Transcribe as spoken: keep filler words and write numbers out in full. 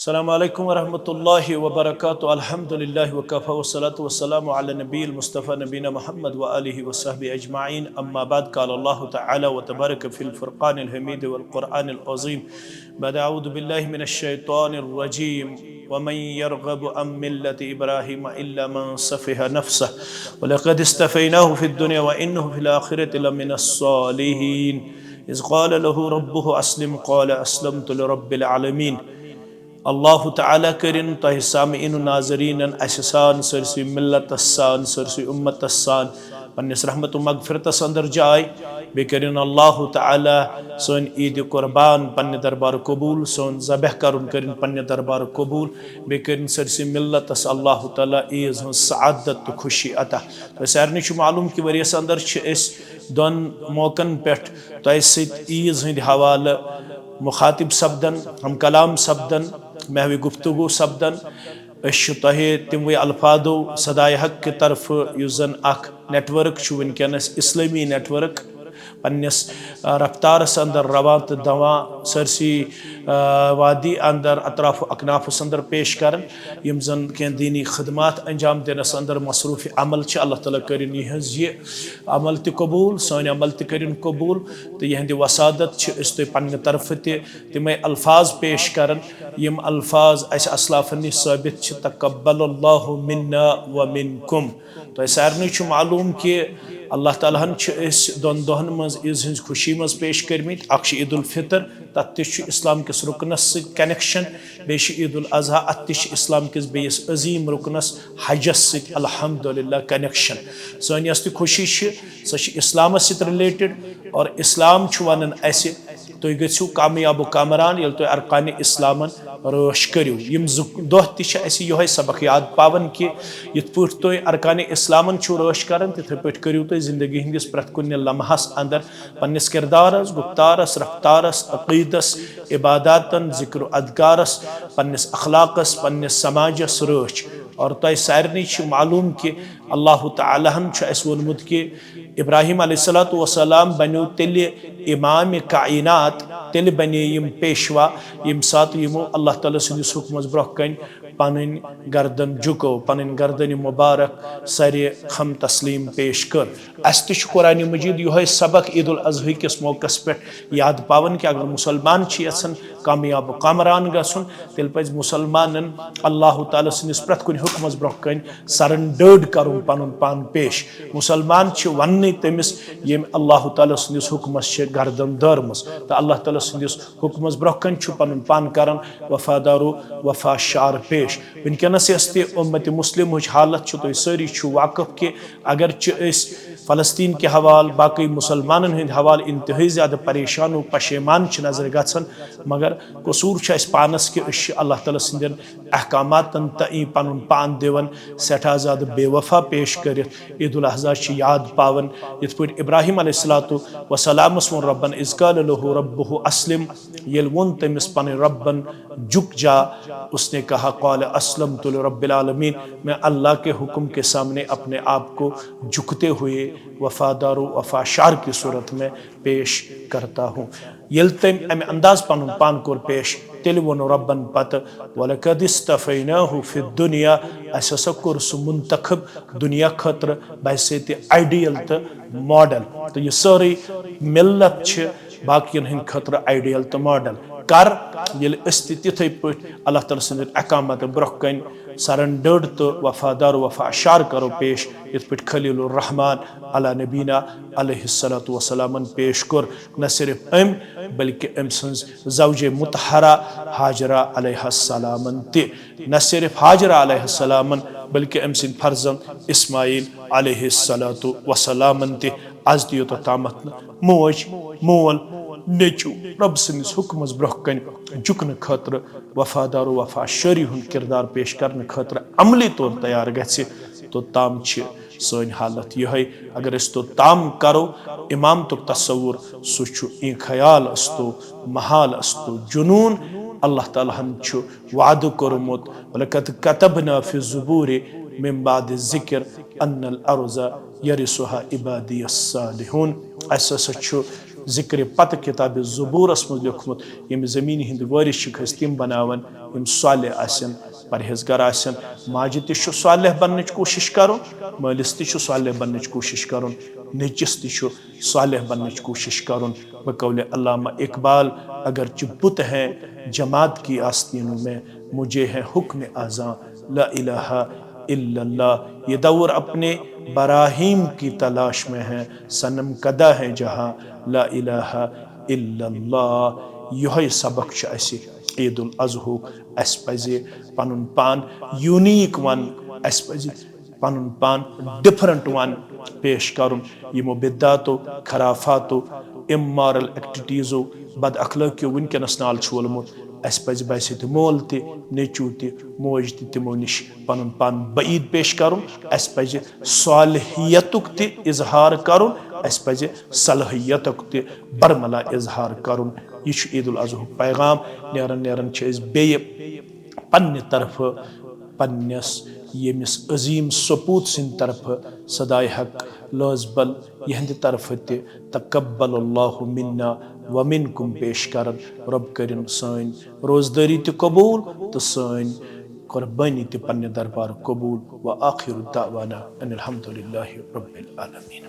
السلام عليكم ورحمة الله وبركاته. الحمد لله وكفى والصلاة والسلام على النبي المصطفى نبينا محمد وآله وصحبه أجمعين. أما بعد، قال الله تعالى وتبارك في الفرقان الحميد والقرآن العظيم بعد أعوذ بالله من الشيطان الرجيم: ومن يرغب عن ملة إبراهيم إلا من سفه نفسه ولقد اصطفيناه في الدنيا وإنه في الآخرة لمن الصالحين. إذ قال له ربه أسلم قال أسلمت لرب العالمين. اللہ تعالیٰ کٔرِن تۄہہِ سامعیٖن و ناظریٖنن اسہِ سان، سٲرسٕے ملتس سان، سٲرسٕے اُمتس سان پننِس رحمت و مغفرتس اندر جاے۔ بیٚیہِ کٔرِن اللہ تعالیٰ سٲنۍ عیٖد قربان پننہِ دربار قبوٗل، سون ذبح کرُن کٔرِن پننہِ دربار قبوٗل۔ بیٚیہِ کٔرِن سٲرسٕے ملتس اللہ تعالیٰ عیٖز ہٕنٛز سعادت تہٕ خوشی عطا۔ تۄہہِ سارنٕے چھُ معلوٗم کہِ ؤریَس اندر چھِ أسۍ دۄن موقعن پٮ۪ٹھ تۄہہِ سۭتۍ عیٖز ہٕنٛدِ حوالہٕ مخاطب سپدان، ہم کلام سپدان، محوِ گفتگو سپدان۔ أسۍ چھِ تۄہہِ تِموٕے الفاظو صدائے حق کہِ طرفہٕ، یُس زن اکھ نیٹ ورک چھُ وٕنکیٚنس، اسلٲمی نیٹ ورک، پننِس، آ، رفتارس اندر رواں تہٕ دواں، سٲرسٕے، آ، وادی اندر، اطراف و اکنافس اندر پیش کران، یِم زن کینٛہہ دینی خدمات انجام دِنس اندر مصروف عمل چھِ۔ اللہ تعالیٰ کٔرِن یِہنٛز یہِ عمل تہِ قبوٗل، سٲنۍ عمل تہِ کٔرِن قبوٗل، تہٕ یِہنٛدِ وسادت چھِ أسۍ تۄہہِ پننہِ طرفہٕ تہِ تِمے الفاظ پیش کران، یِم الفاظ اسہِ اسلافن نِش ثٲبت چھِ: تقبل اللہ منا و منکم۔ تۄہہِ سارنٕے چھُ معلوٗم کہِ اللہ تعالیٰ ہن چھِ أسۍ دۄن دۄہن منٛز عیٖز ہٕنٛز خوشی منٛز پیش کٔرمٕتۍ۔ اکھ چھُ عید الفطر، تتھ تہِ چھُ اسلام کِس رُکنس سۭتۍ کنیکشن، بیٚیہِ چھُ عید الاضحیٰ، اتھ تہِ چھُ اسلام کِس بیٚیِس عظیٖم رُکنس حجس سۭتۍ الحمدللہ کنیکشن۔ سٲنۍ یۄس تہِ خوشی چھِ، سۄ چھِ اسلامس سۭتۍ رِلیٹڈ، اور اسلام چھُ ونان اسہِ، تُہۍ گٔژھِو کامیاب و کامران، ییٚلہِ تُہۍ ارکانِ اسلامن رٲچھ کٔرِو۔ یِم زٕ دۄہ تہِ چھِ اَسہِ یِہوٚے سبق یاد پاوان کہِ یِتھ پٲٹھۍ تُہۍ ارکانِ اسلامن چھِو رٲچھ کران، تِتھے پٲٹھۍ کٔرِو تُہۍ زندگی ہٕنٛدِس پرٛٮ۪تھ کُنہِ لمحس اندر پننِس کردارس، گفتارس، رفتارس، عقیدس، عباداتن، ذکر و اذکارس، پننِس اخلاقس، پننِس سماجس رٲچھ۔ اور تۄہہِ سارنٕے چھِ معلوٗم کہِ اللہ تعالیٰ ہن چھُ اَسہِ ووٚنمُت کہِ ابراہیم علیہ الصلوۃ والسلام بنیو تیٚلہِ امام کائنات، تیٚلہِ بنے یِم پیشوا، ییٚمہِ ساتہٕ یِمو اللہ تعالیٰ سٕنٛدِس حُکمس برٛونٛہہ کنہِ پنٕنۍ گردن جُکٲو، پنٕنۍ گردن مبارک سرِ خم تسلیم پیش کٔر۔ اسہِ تہِ چھُ قرآن مجید یِہوٚے سبق عید الاضحی کِس موقعس پٮ۪ٹھ یاد پاوان کہِ اگر مسلمان چھِ یژھان کامیاب و کامران گژھُن، تیٚلہِ پزِ مسلمانن اللہ تعالیٰ سٕنٛدِس پرٛٮ۪تھ کُنہِ حُکمس برٛونٛہہ کنہِ سرنڈرڈ کرُن پنُن پان پیش۔ مسلمان چھِ وننٕے تٔمِس، ییٚمۍ اللہ تعالیٰ سٕنٛدِس حُکمس چھِ گردن دٲرمٕژ، تہٕ اللہ تعالیٰ سٕنٛدِس حُکمس برٛونٛہہ کنہِ چھُ پنُن پان کران وفادار و وفا شعار پیش۔ وٕنکیٚنس یۄس تہِ اُمت مسلمٕچ حالت چھِ، تُہۍ سٲری چھِو واقف کہِ اگرچہِ أسۍ فلسطین کہِ حوالہٕ، باقٕے مسلمانن ہٕنٛدِ حوالہٕ انتہٲئی زیادٕ پریشان و پشیمان چھِ نظرِ گژھان، مگر قصوٗر چھُ اَسہِ پانس کہِ أسۍ چھِ اللہ تعالیٰ سٕنٛدٮ۪ن احکاماتن تہٕ ای پنُن پان دِوان سٮ۪ٹھاہ زیادٕ بے وفا پیش کٔرِتھ۔ عید الاضحیٰ چھِ یاد پاوان، یِتھ پٲٹھۍ ابراہیم علیہ الصلوۃ والسلامس ووٚن ربن: اذ قال له ربه اسلم، ییٚلہِ ووٚن تٔمِس پنٕنۍ ربن جُک جا، اس نے کہا: قال اسلمت لرب العالمین، میں اللہ کے حکم کے سامنے اپنے آپ کو جھکتے ہوئے وفادار و وفا شعار کی صورت میں پیش کرتا ہوں۔ ییٚلہِ تٔمۍ امہِ انداز پنُن پان کوٚر پیش، تیٚلہِ ووٚن رۄبن پتہٕ: "ولقد اصطفیناہ فی الدنیا"، اسہِ ہسا کوٚر سُہ منتخب دُنیا خٲطرٕ بحیثیت آئیڈیل تہٕ ماڈل۔ تہٕ یہِ سٲرٕے ملت چھِ باقین ہٕنٛدِ خٲطرٕ آئیڈیل تہٕ ماڈل۔ کر؟ ییٚلہِ أسۍ تہِ تِتھے پٲٹھۍ اللہ تعالیٰ سٕنٛدٮ۪ن احکاماتن برٛونٛہہ کنہِ سرنڈرڈ تہٕ وفادار وفا شعار کرو پیش، یِتھ پٲٹھۍ خلیل الرحمان علی نبینا علیہ الصلوۃ والسلامن پیش کوٚر۔ نہ صرف أمۍ، بلکہ أمۍ سٕنٛز زوجہ مطہرہ ہاجرہ علیہ السلامن تہِ۔ نہ صرف ہاجرہ علیہ السلامن، بلکہ أمۍ سٕنٛدۍ فرزند اسماعیل علیہ الصلوۃ والسلامن تہِ۔ از تہِ یوتتھ تامتھ نہٕ موج، مول، نیٚچو رۄب سٕنٛدِس حُکمس برٛونٛہہ کنہِ جُکنہٕ خٲطرٕ وفادار و وفا شعاری ہُنٛد کردار پیش کرنہٕ خٲطرٕ عملی طور تیار گژھِ، توٚتام چھِ سٲنۍ حالت یِہے۔ اگر أسۍ توٚتام کرو امامتُک تصور، سُہ چھُ ایں خیال استو، محال استو، جنون۔ اللہ تعالیٰ ہن چھُ وعدٕ کوٚرمُت، "ولقد كتبنا في الزبور من بعد الذكر أن الأرض يرثها عبادي الصالحون"۔ اسہِ ہسا چھُ ذکرِ پتہٕ کتابِ زبورس منٛز لیوٚکھمُت، ییٚمہِ زمینہِ ہٕنٛدۍ وٲرِث چھِکھ أسۍ تِم بناوان یِم صالح آسن، پرہیزگار آسن۔ ماجہِ تہِ چھُ صالح بننٕچ کوٗشِش کرُن، مٲلِس تہِ چھُ صالح بننٕچ کوٗشِش کرُن، نیٚچِس تہِ چھُ صالح بننٕچ کوٗشِش کرُن۔ بقول علامہ اقبال، اگرچہ بت ہیں جماد کی آستینوں میں، مجھے ہے حکم اعظم لا الہ الا اللہ۔ یہ دور اپنے براہیم کی تلاش میں ہے، صنم کدہ ہے جہاں لا الہ الا اللہ۔ یہوے سبق چھُ اسہِ عید الاضحیٰ۔ اسہِ پزِ پنُن پان یونیک ون، اسہِ پزِ پنُن پان ڈفرنٹ ون پیش کرُن۔ یِمو بدعاتو، خرافاتو، امارل ایکٹیویٹیزو، بد اخلٲقیو وٕنکیٚنس نال چھُولمُت۔ اسہِ پزِ باسہِ تہِ مول تہِ، نیٚچوٗ تہِ، موج تہِ تِمو نِش پنُن پان بعید پیش کرُن۔ اسہِ پزِ صالحیتُک تہِ اظہار کرُن، اسہِ پزِ صلٲحیتُک تہِ برملا اظہار کرُن۔ یہِ چھُ عید الاضحیٰ ہُک پیغام۔ نیران نیران چھِ أسۍ بیٚیہِ پننہِ طرفہٕ پننِس ییٚمِس عظیٖم سپوٗت سٕنٛدِ طرفہٕ صداے حق لٲزبل یِہنٛدِ طرفہٕ تہِ تقبل اللہ منا ومنکم پیش کران۔ رۄب کٔرِن سٲنۍ روزدٲری تہِ قبوٗل تہٕ سٲنۍ قۄربٲنی تہِ پننہِ دربار قبوٗل۔ وآخر دعوانا ان الحمد للہ رب العالمین۔